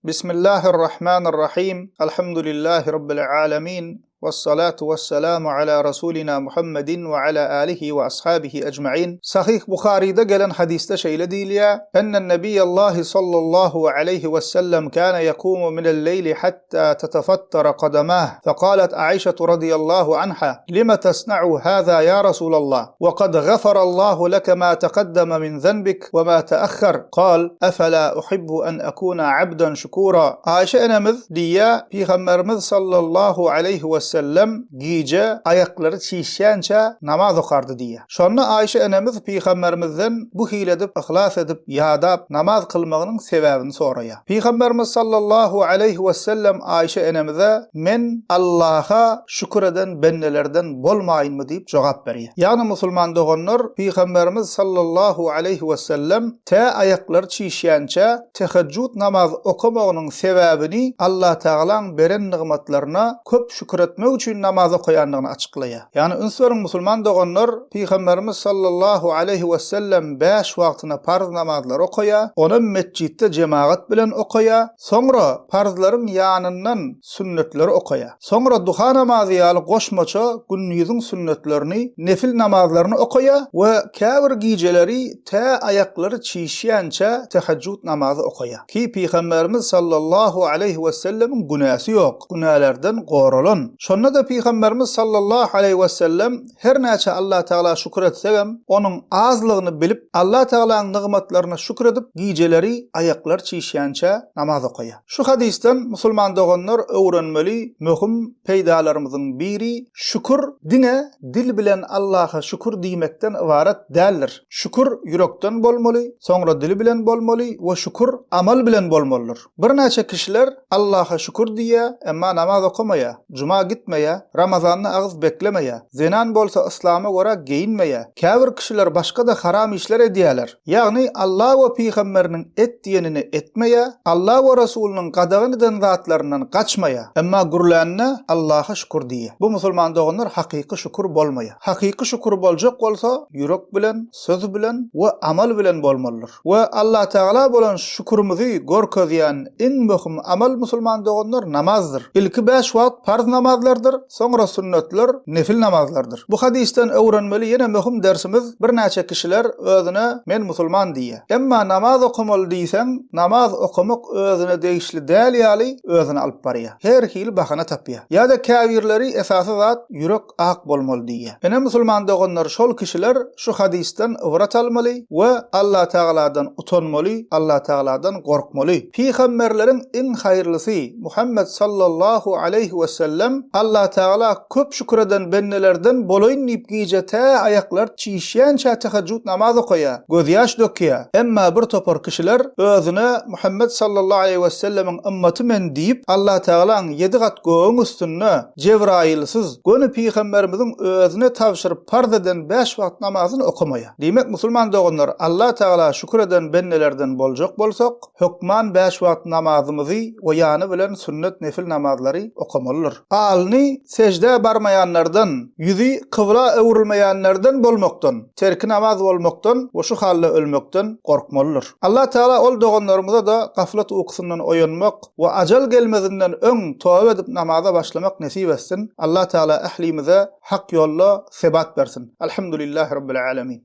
Bismillahirrahmanirrahim. Alhamdulillahi Rabbil alemin. Vessalatu vesselamu ala Rasulina Muhammedin ve ala alihi ve ashabihi ecmain. Sahih Buharyda gelen hadisde şeýle diýilýär, Ennen Nebiýallahi sallallahu aleýhi ve sellem kana yakumu minel leýli hatta tetefattara kadamah. Fekalet Aişetu radiyallahu anha, Lime tesna'u hâzâ ya Rasulallah? Ve kad gafarallahu leke ma teqaddeme min zenbik ve ma teahher. Kal, Efela uhibbu en ekuna abden şükura. Aişe enemiz diýýär, Pygamberimiz sallallahu aleýhi we sellem gije aýaklary çişýänçä namaz okardy diýýär. Şonda Aişe enemiz Pygamberimizden bu hili edip yhlas edip ýadap namaz kylmagynyň sebäbini soraýar. Pygamberimiz sallallahu aleýhi we sellem Aişe enemize Men Allaha şükür eden bendelerden bolmaýynmy diýip jogap berýär. Ýagny musulman doganlar Pygamberimiz sallallahu aleýhi we sellem tä aýaklary çişýänçä tehejjud namaz okamagynyň sebäbini Allatagalaň beren nygmatlaryna köp şükür etmek üçin namaz okaýandygyny açyklaýar. Ýagny üns beriň musulman doganlar Pygamberimiz sallallahu aleýhi wesellem bäş wagtyna parz namazlary okaýar, onam metjitde jemagat bilen okaýar, soňra parzlaryň ýanyndan sünnetleri okaýar. Soňra duha namazy ýaly goşmaça gündiziň sünnetlerini, nefil namazlaryny okaýar we käbir gijeleri tä aýaklary çişýänçä tehejjud namazy okaýar. Ki Pygamberimiz sallallahu aleýhi wesellemiň günäsi ýok, günälerden goralan. Şonda-da Pygamberimiz sallallahu aleýhi wesellem her näçe Allatagala şükür etsegem, onuň azlygyny bilip, Allatagalaň nygmatlaryna şükür edip, gijeleri aýaklary çişýänçä namaz okaýar. Şu hadysdan musulman doganlar öwrenmeli möhüm peýdalarymyzyň biri, şükür diňe dil bilen Allaha şükür diýmekden ybarat däldir. Şükür ýürekden bolmaly, soňra dil bilen bolmaly we şükür amal bilen bolmalydyr. Birnäçe kişiler Allaha şükür diýýär, emma namaz okamaýar, juma gitmeýär, Ramazanda agyz beklemeýär, zenan bolsa yslama görä geýinmeýär, käbir kişiler başga-da haram işler edýärler. Ýagny Allah we pygamberiniň et diýenini etmeýär, Allah we Resulynyň gadagan eden zatlaryndan gaçmaýar, emma gürlände Allaha şükür diýýär. Bu musulman doganlar hakyky şükür bolmaýar. Hakyky şükür boljak bolsa ýürek bilen, söz bilen we amal bilen bolmalydyr. We Allatagala bolan şükürimizi görkezýän iň möhüm amal musulman doganlar namazdyr. Ilki bäş wagt parz namazlardyr, soňra sünnetler, nefil namazlardyr. Bu hadysdan öwrenmeli ýene möhüm dersimiz birnäçe kişiler özüne men musulman diýýär. Emma namaz okamaly diýseň, namaz okamak özüne degişli däl ýaly özüni alyp barýar. Her hili bahana tapýar. Ýa-da käbirleri esasy zat ýürek ak bolmaly diýýär. Ine musulman doganlar şol kişiler şu hadysdan ybrat almaly we Allatagaladan utanmaly, Allatagaladan gorkmaly. Pygamberleriň iň haýyrlysy Muhammet sallallahu aleýhi we sellem Allatagala köp şükür eden bendelerden bolaýyn diýip gije tä aýaklary çişýänçä tehejjud namaz okaýar, gözýaş dökýär. Emma bir topar kişiler özüne Muhammet sallallahu aleýhi we sellemiň ymmaty men diýip Allatagalaň ýedi gat gögüň üstünde Jebraýylsyz, göni pygamberimiziň özüne tabşyryp parz eden bäş wagt namazyny okamaýar. Diýmek, musulman doganlar, Allah Tagala şükür eden bendelerden boljak bolsak, hökman bäş wagt namazymyzy we ýany bilen sünnet nefil namazlary okamalydyr. Alny seždä barmaýanlardan, ýüzi kybla öwrülmeýänlerden bolmakdan, terki namaz bolmakdan we şu halda ölmekden gorkmalydyr. Allah Tagala ol doganlarymyza-da gaflat ukusyndan oýanmak, we ajal gelmezinden öň toba edip namaza başlamak nesip etsin. Allah Tagala ählimize hak ýolda sebat bersin. Alhamdulillahi Rabbil Alemin.